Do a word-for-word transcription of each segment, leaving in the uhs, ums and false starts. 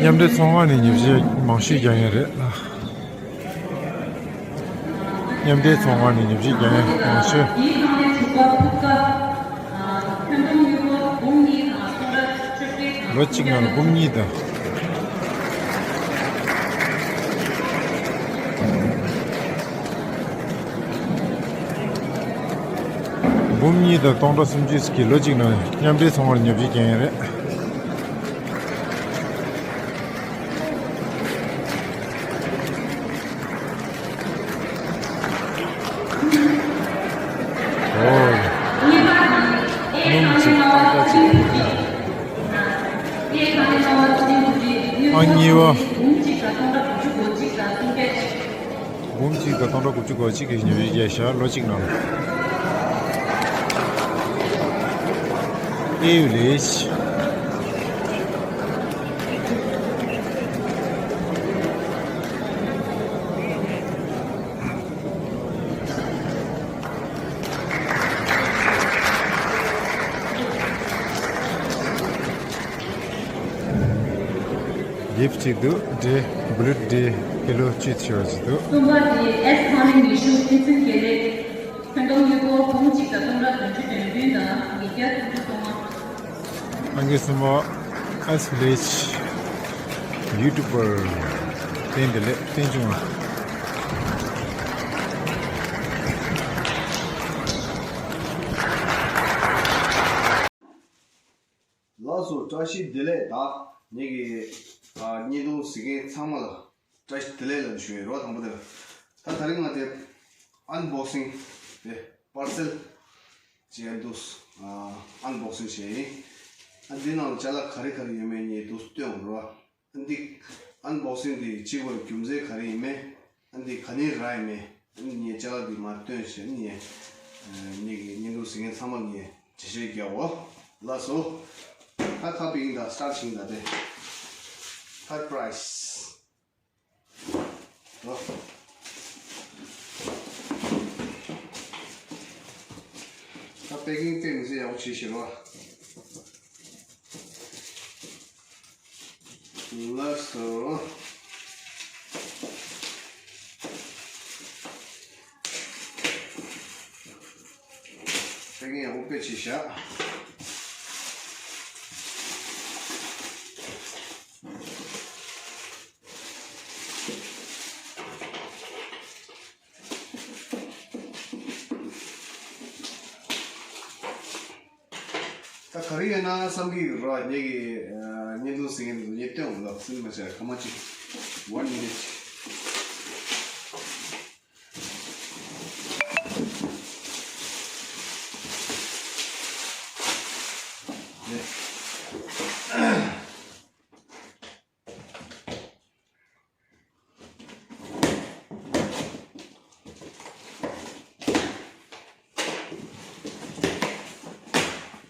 མཉམ་འབྲེལ་ཚོང་ཁང་ནས་ཉོ་ཆ་མང་ཤོས་རྒྱག་མཁན་རེད་ལ། མཉམ་འབྲེལ་ཚོང་ཁང་ནས་ཉོ་ཆ་རྒྱག་མཁན་མང་ཤོས། ལོ་གཅིག་ནང་ལ་འབུམ་གཉིས་དང་། འབུམ་གཉིས་དང་སྟོང་ཕྲག་སུམ་ཅུ་ཟིག་གིས་ལོ་གཅིག་ནང་མཉམ་འབྲེལ་ཚོང་ཁང་ལ་ཉོ་ཆ་རྒྱག་མཁན་རེད། ཨོ། སྣུམ་གཅིག་ཨ་ཀ་གཅིག་ཨང་གཉིས་པ། འབུམ་གཅིག་དང་སྟོང་ཕྲག་དགུ་བཅུ་གོ་གཅིག་གི་ཉོ་ཆ་རྒྱག་ཤག་ལོ་གཅིག་ནང་། ཨེ་ཡུ་ལེ་ཤི། གིཕ་ཅིག་འདུག་འདྲེ། བུ་ལུ་འདྲེ་ཀི་ལོ་བཅུ་ཆེ་བ་ཅིག་འདུག་གསུམ་པ་དེ་ཨེས་ཁང་ལིང་ཡེ་ཤུ་ཕན་ཚུན་དགེ་ལེགས། ཁྱོན་བསྡོམས་དངུལ་སྒོར་འབུམ་གཅིག་དང་སྟོང་ཕྲག་བདུན་ཅུ་དོན་བདུན་དང་ཉིས་བརྒྱ་སུམ་ཅུ་སོ་ལྔ། ཨང་ཀི་གསུམ་པ་ཨེས་ཕི་ལེ་ཆི་ཡུ་ཊུབ་པར་བསྟན་བདེ་ལེགས་བསྟན་ཆུང་ལགས། ལགས་སོ། བཀྲ་ཤིས་བདེ་ལེགས། ད་ངེད་ཀྱི་ཨ་བརྙན་ཐུང་གཟིགས་མཁན་ཚང་མ་ལ་བཀྲ་ཤིས་བདེ་ལེགས་ལབ་ཞུ་ཡི་རོ། དང་པོ་དེ་ལ་ད་ད་རིང་ང་དེ་ཨན་བོག་སིང་དེ་པར་སེལ་བྱས་འདུག་ཨ་ཨན་བོག་སིང་བྱས་ཡིན། ཨ་འདི་ནང་ལ་ཅ་ལག་ག་རེ་ག་རེ་ཡོད་མེད་ངས་འདུག་སྟོན་དགོས་རོ། འདི་ཨན་བོག་སིང་འདི་བྱེད་དགོས་རྒྱུ་མཚན་ག་རེ་ཡིན་མེད། འདི་ག་ནས་རག་ཡིན་མེད། ངས་ཅ་ལག་འདི་མར་སྟོན་བྱས་ངས་ངེད་ཀྱི་བརྙན་ཐུང་གཟིགས་མཁན་ཚང་མ་ངས་འགྲེལ་བཤད་རྒྱག་འོ། ལགས་སོ། ད་ཁ་པེ་ཀིང་དང་སི་ཊར་ཊི་བྱེད་ཡིན་ད་དེ། ཐར་ཌི་པ་རའི་སི། ཨོ། ད་པེ་ཀིང་དཔེ་མི་སྲིད་ཡག་པོ་བྱས་ཤག་རོ། ལགས་སོ། པེ་ཀིང་ཡག་པོ་དཔེ་བྱས་ཤག་ད་ག་རེ་ཡོད་ན་བསམ་གྱི་ཡོད་ར། ངེད་ཀྱི་ཨ་བརྙན་ཐུང་གཟིགས་མཁན་ཚོ་ངས་སྟོན་འོང་ལ་སེམས་མ་བྱས་ཁ་མ་ཅིག One minute.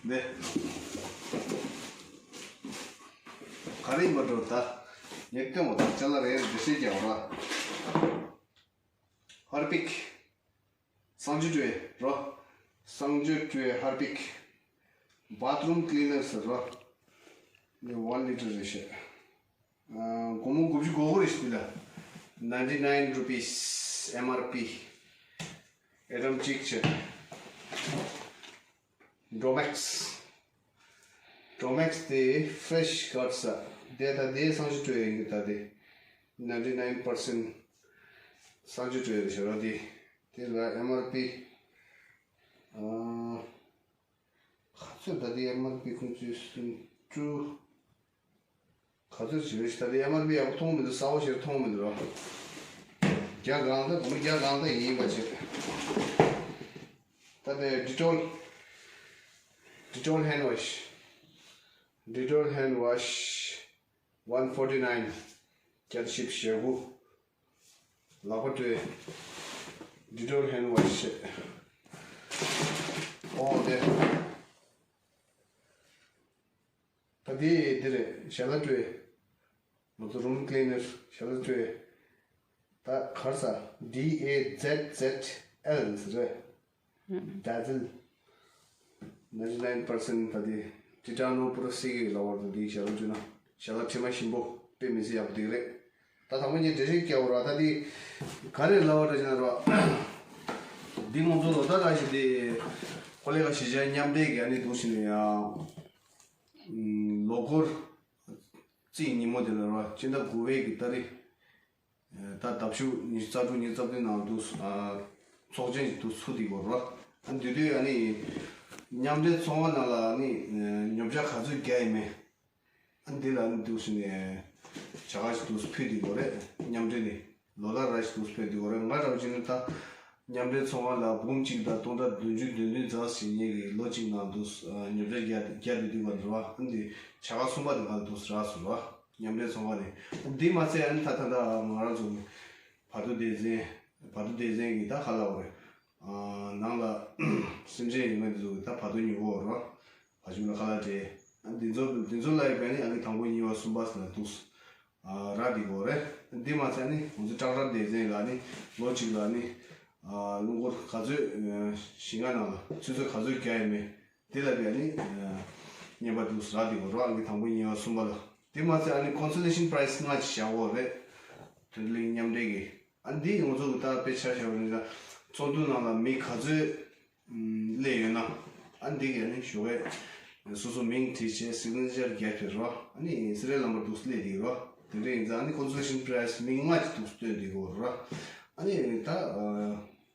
འདི། ག་རེ་ཡིན་པ་འགྲོ་ད། ངས་སྟོན་འོ་ད་ཅ་ལག་རེ་རེ་འགྲེལ་བཤད་རྒྱག་འོ་ར། ཧར་པིག་གསང་སྤྱོད་སྤྲོས་རོ། གསང་སྤྱོད་སྤྲོས་ཧར་པིག་བྷ་ཐི་རུམ་ཀི་ལི་ནར་ཟེར་རོ། འདི་ཝན་ལི་ཊར་རེད་ཤག་ཨ། སྒོར་མོ་དགུ་བཅུ་གོ་དགུ་རེད་ཤག་འདི་ལ། Ninety nine rupees M R P. ཨེ་ཊམ་གཅིག་བྱས། ཌོ་མེག་སི། ཌོ་མེག་སི་དེ་ཕི་རེ་ཤི་ཀཊ་ས། དེ་ད་དེ་གསང་སྤྱོད་སྤྲོས་ཡིན་གྱི་ད་དེ། Ninety nine percent གསང་སྤྱོད་སྤྲོས་ཡོད་ཤག་ར་དེ། དེ་ལ་M R P ཨ། ག་ཚོད་ད་དེ་M R P ཁོང་ཚོས་སུམ་ཅུ། ག་ཚོད་ཞིག་རེད་ཤག་ད་དེ་M R P ཡག་པོ་མཐོང་མི་འདུག་གསལ་པོ་ཞིག་མཐོང་མི་འདུག་ར། བརྒྱ་གང་ད་སྒོར་མོ་བརྒྱ་གང་ད་ཡིན་པ་བྱེད། ད་དེ་ཌི་ཊོལ། ཌི་ཊོལ་ཧེན་ཌི་ཝ་ཤི། ཌི་ཊོལ་ཧེན་ཌི་ཝ་ཤི། One forty nine. བརྒྱ་དང་བཞི་བཅུ་ཞེ་དགུ། ལག་པ་སྤྲོས། ཌི་ཊོལ་ཧེན་ཌི་ཝ་ཤི་བྱས། ཨོ་དེ། ད་དེ་འདི་རེད། ཞལ་ལག་སྤྲོས། ང་ཚོ་རུམ་ཀི་ལི་ནར་ཞལ་ལག་སྤྲོས། ད་ག་རེ་ཟ། D A Z Z L ཟེར་རེད། Dazzle ninety nine percent ད་དེ་ཊི་ཊ་ནོ་པུ་ར་སི་གི་ལ་བར་དུ་དེའི་ཞལ་ལག་སྤྲོས་ན་ཞལ་ལག་དྲི་མ་ཞིམ་པོ། དཔེ་མི་སྲིད་ཡག་པོ་འདུག་རེད། ད་དང་པོ་ངས་འགྲེལ་བཤད་རྒྱག་དགོས་ར། ད་འདི་ག་རེ་ལབ་པ་འདྲ་ཞིག་ན་ར། འདི་ང་ཚོ་ལོ་ལྟར་ར་ཞིག་འདི་ཀོ་ལི་གྷལ་གཞིས་ཆགས་མཉམ་འབྲེལ་གྱི་ཨ་ནི་འདུག་ཞིག་ནས་ཡང་ལོ་འཁོར་རྩིས་ཉིན་མོ་དེ་ལ་ར་སྤྱི་ཟླ་དགུ་པའི་གི་ཏ་རིག་ད་ཟླ་བཞུགས་ཉི་ཤུ་རྩ་དྲུག་ཉི་ཤུ་རྩ་བདུན་ནང་འདུག་ཚོགས་ཆེན་ཞིག་འདུག་ཚུགས་བསྡད་ཡོད་ར། ཨ་འདི་དུས་ཨ་ནི་མཉམ་འབྲེལ་ཚོང་ཁང་ནང་ལ་ཨ་ནི་ཉོ་ཆ་ག་ཚོད་བརྒྱབ་ཡིན་མེད། ཨ་འདི་ལ་ཨ་ནི་འདུག་ཟེར་ནས་བྱ་དགའ་ཞིག་འདུག་ཕུལ་བསྡད་ཡོད་རེད། མཉམ་འབྲེལ་ནས་ལོ་ལྟར་ར་ཞིག་འདུག་ཕུལ་བསྡད་ཡོད་རེད། ང་འདྲ་བོ་བྱས་ན་ད་མཉམ་འབྲེལ་ཚོང་ཁང་ལ་འབུམ་གཅིག་དང་སྟོང་ཕྲག་བདུན་ཅུ་དོན་བདུན་ཙམ་ཞིག་ངེད་ཀྱིས་ལོ་གཅིག་ནང་འདུག་ཉོ་ཆ་བརྒྱབ་བསྡད་ཡོད་པ་འདུག་བ། ཨ་འདི་བྱ་དགའ་གསུམ་པ་དེ་ང་ལ་འདུག་རག་སོང་ར། མཉམ་འབྲེལ་ཚོང་ཁང་ནས། འདི་མ་ཚད་ཨ་ནི་ད་ད་ལྟ་ང་རང་ཚོ་བར་དོ་སྡེ་ཚན་བར་དོ་སྡེ་ཚན་གྱི་ད་ཧ་ལ་བ་རེད། ནང་ལ་སེམས་ཅན་ཡོད་མེད་དེ་ཚོ་ད་བར་དོ་ཉོ་གི་ཡོད་རེད། བ་ཕྱུགས་ལ་ཁ་ལག་སྤྲད། འདི་ཚོ་འདི་ཚོ་ལ་ཡོད་པ་ནི་ཨ་ནི་དང་པོ་གཉིས་པ་གསུམ་པ་ཟེར་ན་འདུག་རག་བསྡད་ཡོད་རེད། འདི་མ་ཚད་ནི་ང་ཚོ་ཊེག་ཊར་སྡེ་ཚན་ལ་ནི་ལོ་གཅིག་ལ་ནི་རླངས་འཁོར་ག་ཚོད་ཞིང་ཁ་ནང་ལ་ཆུ་ཚོད་ག་ཚོད་བརྒྱབ་ཡོད་མེད། དེ་ལ་བས་ནི་བརྙན་པར་འདུག་རག་བསྡད་ཡོད་རེད། ཨ་ནི་དང་པོ་གཉིས་པ་གསུམ་པ་ལ། དེ་མ་ཚད་ཨ་ནི་ཀོན་སོ་ལེ་ཤན་པ་རའི་སི་ལྔ་ཅིག་བཞག་ཡོད་རེད། བོད་གླིང་མཉམ་འབྲེལ་གྱིས། ཨ་འདི་ང་ཚོ་གི་ད་དཔེ་ཆ་བཞག་པ་ཡིན་ན་ཚོགས་འདུ་ནང་ལ་མི་ག་ཚོད་སླེབས་ཡོད་ན། ཨ་འདི་གི་ཨ་ནི་ཞུ་བས་སོ་སོ་མིང་བྲིས་བྱས་སིག་ནེ་ཅར་བརྒྱབ་ཕེབས་རོགས། ཨ་ནི་སི་རེལ་ནམ་བར་འདུག་སླེབས་བསྡད་རོགས། དེ་འདྲ་ཡིན་ཙང་ཨ་ནི་ཀོན་སོ་ལེ་ཤན་པ་རའི་སི་མི་ལྔ་ཅིག་འདུག་སྟོན་བསྡད་ཡོད་རོགས། ཨ་ནི་ད་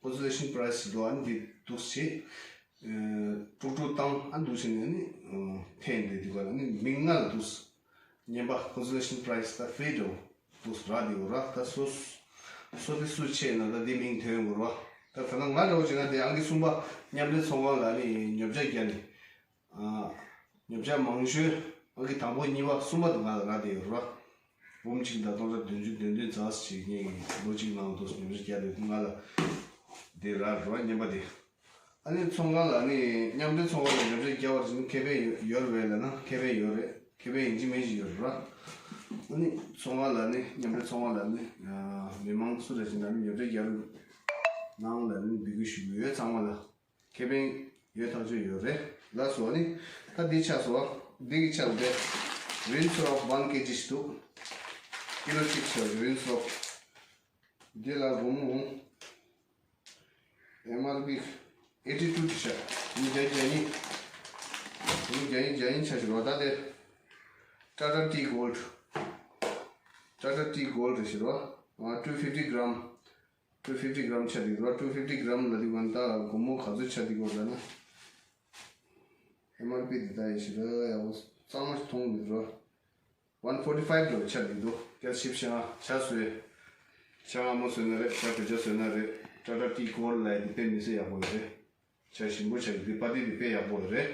ཀོན་སོ་ལེ་ཤན་པ་རའི་སི་ཞིག་འདུག་ཨ་ནི་འདི་འདུག་བྱས། དཀྲུག་དཀྲུག་བཏང་ཨ་འདུག་བྱས་ནས་ནི་འཐེན་བསྡད་འདུག་ག་ལ་ནི་མི་ལྔ་ལ་འདུག་བརྙན་པར་ཀོན་སོ་ལེ་ཤན་པ་རའི་སི་ད་ཕི་རི་འདུག་རག་བསྡད་ཡོད་ར། ད་སོ་སོ་དེ་སུ་ཆེ་ན་ད་དེ་མིང་ཐོན་དགོས་ར། ད་ད་ལྟ་ང་འདྲ་བོ་བྱས་ན་དེ་ཨང་ཀི་གསུམ་པ་མཉམ་འབྲེལ་ཚོང་ཁང་ལ་ནི་ཉོ་ཆ་བརྒྱབ་ནས། ཉོ་ཆ་མང་ཤོས་ཨང་ཀི་དང་པོ་གཉིས་པ་གསུམ་པ་དེ་ང་ལ་རག་བསྡད་ཡོད་ར། འབུམ་གཅིག་དང་སྟོང་ཕྲག་བདུན་ཅུ་དོན་བདུན་ཙམ་ཞིག་ངས་ལོ་གཅིག་ནང་དུ་ཉོ་ཆ་བརྒྱབ་ཡོད། ང་ལ་དེ་རག་ར་བརྙན་པ་དེ། ཨ་ནི་ཚོང་ཁང་ལ་ནི་མཉམ་འབྲེལ་ཚོང་ཁང་ལ་ཉོ་ཆ་བརྒྱབ་པར་ནི་ཁེ་ཕན་ཡོད་རེད་ལབ་ན་ཁེ་ཕན་ཡོད་རེད། ཁེ་ཕན་ཡིན་གཅིག་མིན་གཅིག་ཡོད་རེད་ར། ཨ་ནི་ཚོང་ཁང་ལ་ནི་མཉམ་འབྲེལ་ཚོང་ཁང་ལ་ནི་མི་མང་སུ་རེ་བཞིན་ལ་ནི་ཉོ་ཆ་བརྒྱབ་ནང་ལ་ནི་འབོད་སྐུལ་ཞུ་གི་ཡོད། ཚང་མ་ལ་ཁེ་ཕན་ཡོད་ཐག་ཆོད་ཡོད་རེད། ལགས་སོ། ཨ་ནི་ད་འདི་ཆགས་སོང་། འདི་གི་ཆ་ལ་དེ་རིན་སི་རོབ་ཝན་ཀེ་ཇི་ཞིག་འདུག་ཀི་ལོ་གཅིག་ཆགས་རིན་སི་རོབ། འདི་ལ་སྒོར་མོ་ཨེམ་ཨར་པི་ཨེ་ཊི་ཊུ་དེ་ཆགས། ཉིས་བརྒྱ་གྱ་གཉིས། ཉིས་བརྒྱ་གྱ་གཉིས་ཆགས་ཤིག་རོ། ད་དེ་ཊ་ཊ་ཊི་གོལ་ཌི། ཊ་ཊ་ཊི་གོལ་ཌི་རེད་ཤི་རོ། ཨ་ཊུ་ཕིབ་ཊི་གྷ་རམ། ཊུ་ཕིབ་ཊི་གྷ་རམ་ཆགས་འདུག་རོ། ཊུ་ཕིབ་ཊི་གྷ་རམ་ལ་དེ་ག་ད་སྒོར་མོ་ག་ཚོད་ཆགས་འདུག་གོ་ལབ་ན། ཨེམ་ཨར་པི་དེ་ད་ཡིན་ཤི་རོ། ཡག་པོ་གཙང་མ་ཞིག་མཐོང་མི་འདུག་རོ། ཝན་ཕོར་ཊི་ཕའིབ་ལོ་ཆ་རེད་འདུག་སྐྱ་ཞིབ་ཤ་ཆ་བཟོས། ཤ་ང་མོ་བཟོས་ན་རེད། ཤ་དྲོད་ཆ་བཟོས་ན་རེད། ཊ་ཊ་ཊི་གོལ་ཌི་ལ་དེ་དཔེ་མི་སྲིད་ཡག་པོ་རེད། ཆ་ཞིམ་པོ་ཆགས་ཀྱི་འདུག་པ་ཏི་དེ་དཔེ་ཡག་པོ་རེད།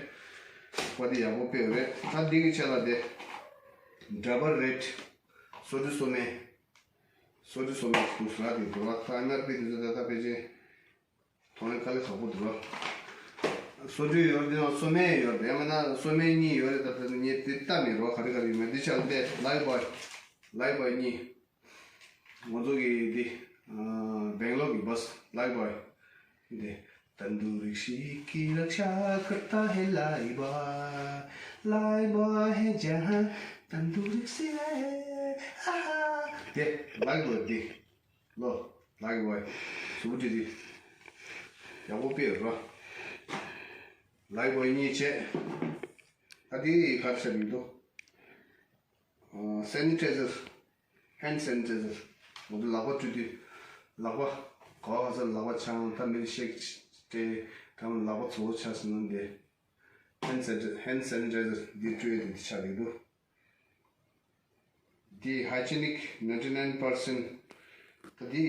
པ་ཏི་ཡག་པོ་དཔེ་རེད། ད་འདི་གི་ཆ་ལ་དེ་ཌ་བལ་རེཌ། སོ་བདུན་སོ་སྨན། སོ་བདུན་སོ་སྨན་དུ་ཟ་དེ་འགྲོ་བ་ད་ཨེམ་ཨར་པི་དེ་ཚོ་ད་ད་ཕལ་ཆེར། མཐོང་ཡ་དཀའ་ལས་ཁག་པོ་འདུག་རོ། སོ་བདུན་ཡོད་རེད། སོ་སྨན་ཡོད་རེད། ཡང་མིན་ན་སོ་སྨན་གཉིས་ཡོད་རེད། ད་ལྟ་ངས་དེ་ལྟ་མེད་རོ། ག་རེ་ག་རེ་ཡོད་མེད་འདི་ཆ་ལ་དེ་ལའིབ་བོའི། ལའིབ་བོའི་གཉིས། ང་ཚོ་གི་འདི་སྦེང་ལོར་གི་བྷ་སི་ལའིབ་བོའི། འདི་དན་དུ་རིགས་ཤིག་གི་རག་ཤ་ཁར་ད་ཧེ་ལའིབ་བོའི། ལའིབ་བོའི་ཧེ་ཇ་ཧ་དན་དུ་རིགས་སི་ཨ་ཧ། དེ་ལའིབ་བོའི་འདི། ལོ། ལའིབ་བོའི། གཟུགས་པོ་བཀྲུས་ཏེ། ཡག་པོ་དཔེ་ཡོད་ར། ལའིབ་བོའི་གཉིས་བྱས། ད་དེ་ག་རེ་བྱས་ཡོད་འདུག་སེ་ནི་ཊའི་ཛར། ཧེན་ཌི་སེ་ནི་ཊའི་ཛར། ང་ཚོ་ལག་པ་བཀྲུས་དུས། ལག་པ། ག་བ་ག་ཚོད་ལག་པ་འཆང་ད་མིལ་ཤེག་སྤྲད། ད་ལག་པ་བཙོག་པོ་ཆགས་སོང་ན་འདི། ཧེན་ཌི་སེ་ནི་ཊའི་ཛར། ཧེན་ཌི་སེ་ནི་ཊའི་ཛར་འདི་བཀྲུས་ཏེ་འདི་ཆགས་ཡོད་འདུག་འདི་ཧའི་ཇི་ནིག་ནའིན་ཊི་ནའིན་པར་སེན་ཊི། ད་འདི་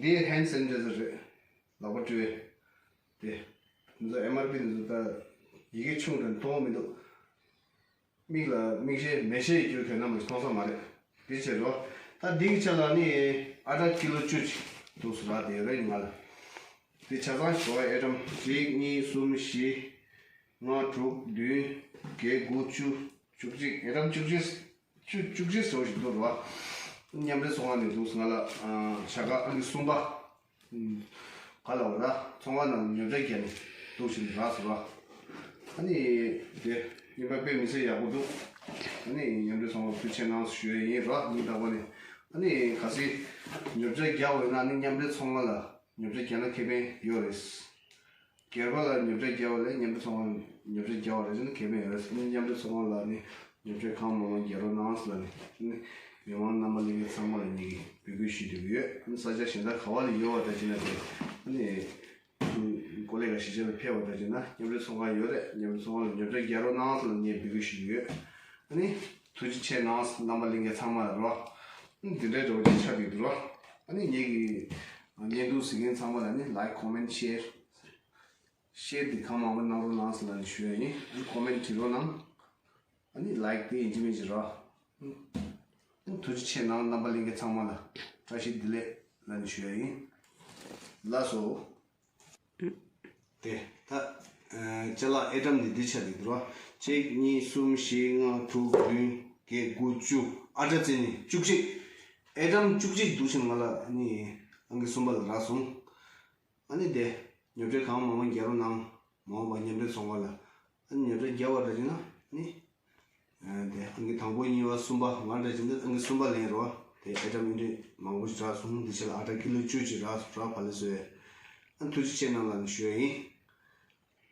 འདི་ཧེན་ཌི་སེ་ནི་ཊའི་ཛར་རེད། ལག་པ་བཀྲུས་པའི། དེ་ཚོ་ཨེམ་ཨར་པི་དེ་ཚོ་ད་ཡི་གེ་ཆུང་དྲགས་མཐོང་མི་འདུག་མིག་ལ་མིག་ཤེལ་མེ་ཤེལ་གྱོན་ཐོན་ན་མ་གཏོགས་མཐོང་ས་མ་རེད། དེ་བྱས་རོ། ད་འདི་གི་ཆ་ལ་ནི་ཨ་ཊ་ཀི་ལོ་བཅུ་ཅིག་འདུག་སུ་རག་དེ་རེད་ང་ལ། དེ་ཆ་ཚང་ཞོ་ཨེ་ཊམ་གཅིག་གཉིས་གསུམ་བཞི། ལྔ་དྲུག་བདུན་བརྒྱད་དགུ་བཅུ། བཅུ་གཅིག་ཨེ་ཊམ་བཅུ་གཅིག་བཅུ་བཅུ་གཅིག་ཟེར་བ་ཞིག་འདུག་རེད་བ། མཉམ་འབྲེལ་ཚོང་ཁང་ནས་འདུག་ང་ལ་བྱ་དགའ་ཨང་ཀི་གསུམ་པ། ག་ལ་བ་ར་ཚོང་ཁང་ནང་ཉོ་ཆ་བརྒྱབ་ནས་འདུག་ཞིག་རག་སོང་ར། ཨ་ནི་དེ་རྙིང་པ་དཔེ་མི་སྲིད་ཡག་པོ་འདུག་ཨ་ནི་མཉམ་འབྲེལ་ཚོང་ཁང་ཐུགས་རྗེ་གནང་ཞུ་ཡས་ཡིན་རོ། སྙིང་ཐག་པ་ནས། ཨ་ནི་གལ་སྲིད་ཉོ་ཆ་རྒྱག་འོས་ན་ཨ་ནི་མཉམ་འབྲེལ་ཚོང་ཁང་ལ་ཉོ་ཆ་རྒྱག་ན་ཁེ་ཕན་ཡོད་རེད། སྒེར་པ་ལ་ཉོ་ཆ་རྒྱག་པ་ལས་མཉམ་འབྲེལ་ཚོང་ཁང་ཉོ་ཆ་རྒྱག་པ་རེད་ཟེར་ན་ཁེ་ཕན་ཡོད་རེད། ཨ་ནི་མཉམ་འབྲེལ་ཚོང་ཁང་ལ་ཨ་ནི་ཉོ་ཆ་གང་མང་མང་རྒྱག་རོགས་གནང་ཟེར་ལ་ནི་ཨ་ནི་མི་མང་རྣམ་པ་ལྷན་རྒྱས་ཚང་མ་ལ་ངེད་ཀྱིས་འབོད་སྐུལ་ཞུ་འདོད་ཀྱི་ཡོད། ཨ་ནི་ས་ཆ་གཞན་དག་ག་བ་ལ་ཡོད་པ་ད་ཅི་ན་དེ་ཨ་ནི། ཀོ་ལེ་ག་གཞིས་ཆགས་ལ་ཕེབས་པ་ད་ཅི་ན་མཉམ་འབྲེལ་ཚོང་ཁང་ཡོད་རེད། མཉམ་འབྲེལ་ཚོང་ཁང་ལ་ཉོ་ཆ་རྒྱག་རོགས་གནང་ཟེར་ལ་ངས་འབོད་སྐུལ་ཞུ་གི་ཡོད། ཨ་ནི་ཐུགས་རྗེ་ཆེ་གནང་རྣམ་པ་ལྷན་རྒྱས་ཚང་མ་ལ་རོ། ཨ་ནི་འདི་འདྲའི་འདྲ་བོ་ཅིག་ཆགས་ཀྱི་འདུག་རོ། ཨ་ནི་ངེད་ཀྱི་བརྙན་ཐུང་གཟིགས་མཁན་ཚང་མ་ལ་ནི་ལའིག་ཀོ་མེན་ཤེར་ཤེར་འདི་གང་མང་པོ་གནང་རོགས་གནང་ཟེར་ལ་ནི་ཞུ་ཡ་ཡིན། ཨ་ནི་ཀོ་མེན་བྲིས་རོགས་གནང་། ཨ་ནི་ལའིག་དེ་ཡིན་གཅིག་མིན་གཅིག་རོ། ཨ་ནི་ཐུགས་རྗེ་ཆེ་གནང་རྣམ་པ་ལྷན་རྒྱས་ཚང་མ་ལ་བཀྲ་ཤིས་བདེ་ལེགས་ལ་ནི་ཞུ་ཡ་ཡིན། ལགས་སོ། དེ་ད་ཅ་ལག་ཨེ་ཊམ་འདི་འདི་ཆ་འདི་འདུག་རོ། གཅིག་གཉིས་གསུམ་བཞི་ལྔ་དྲུག་བདུན་བརྒྱད་དགུ་བཅུ་ཨ་ཊ་ཙི་ནི་བཅུ་གཅིག་ཨེ་ཊམ་བཅུ་གཅིག་འདུག་ཕྱིན་ང་ལ་ནི་ཨང་ཀི་གསུམ་པ་ལ་རག་སོང་། ཨ་ནི་དེ་ཉོ་ཆ་གང་མང་མང་རྒྱག་རོགས་གནང་། མ་འོངས་པ་མཉམ་འབྲེལ་ཚོང་ཁང་ལ་ཨ་ནི་ཉོ་ཆ་རྒྱག་པ་འདྲ་བྱས་ན་ནི། དེ་ཨང་ཀི་དང་པོ་གཉིས་པ་གསུམ་པ་ང་འདྲ་བྱས་ན་ཨང་ཀི་གསུམ་པ་ལེན་རོགས། དེ་ཨེ་ཊམ་ཨིན་དྲི་མང་པོ་ཞིག་རག་སོང་། འདི་ཆ་ལ་ཨ་ཊ་ཀི་ལོ་བཅུ་ཅིག་རག་རག་བ་ལས་བཟོས། ཨ་ཐུགས་རྗེ་ཆེ་གནང་ལ་ནི་ཞུ་ཡ་ཡིན།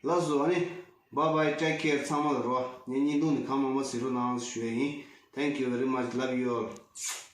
ལགས་སོ། ཨ་ནི་bye bye, take care ཚང་མ་ལ་རོ། ངའི་བརྙན་ཐུང་ནི་གང་མང་མང་གཟིགས་རོགས་གནང་ཞུ་ཡ་ཡིན། Thank you very much, love you all.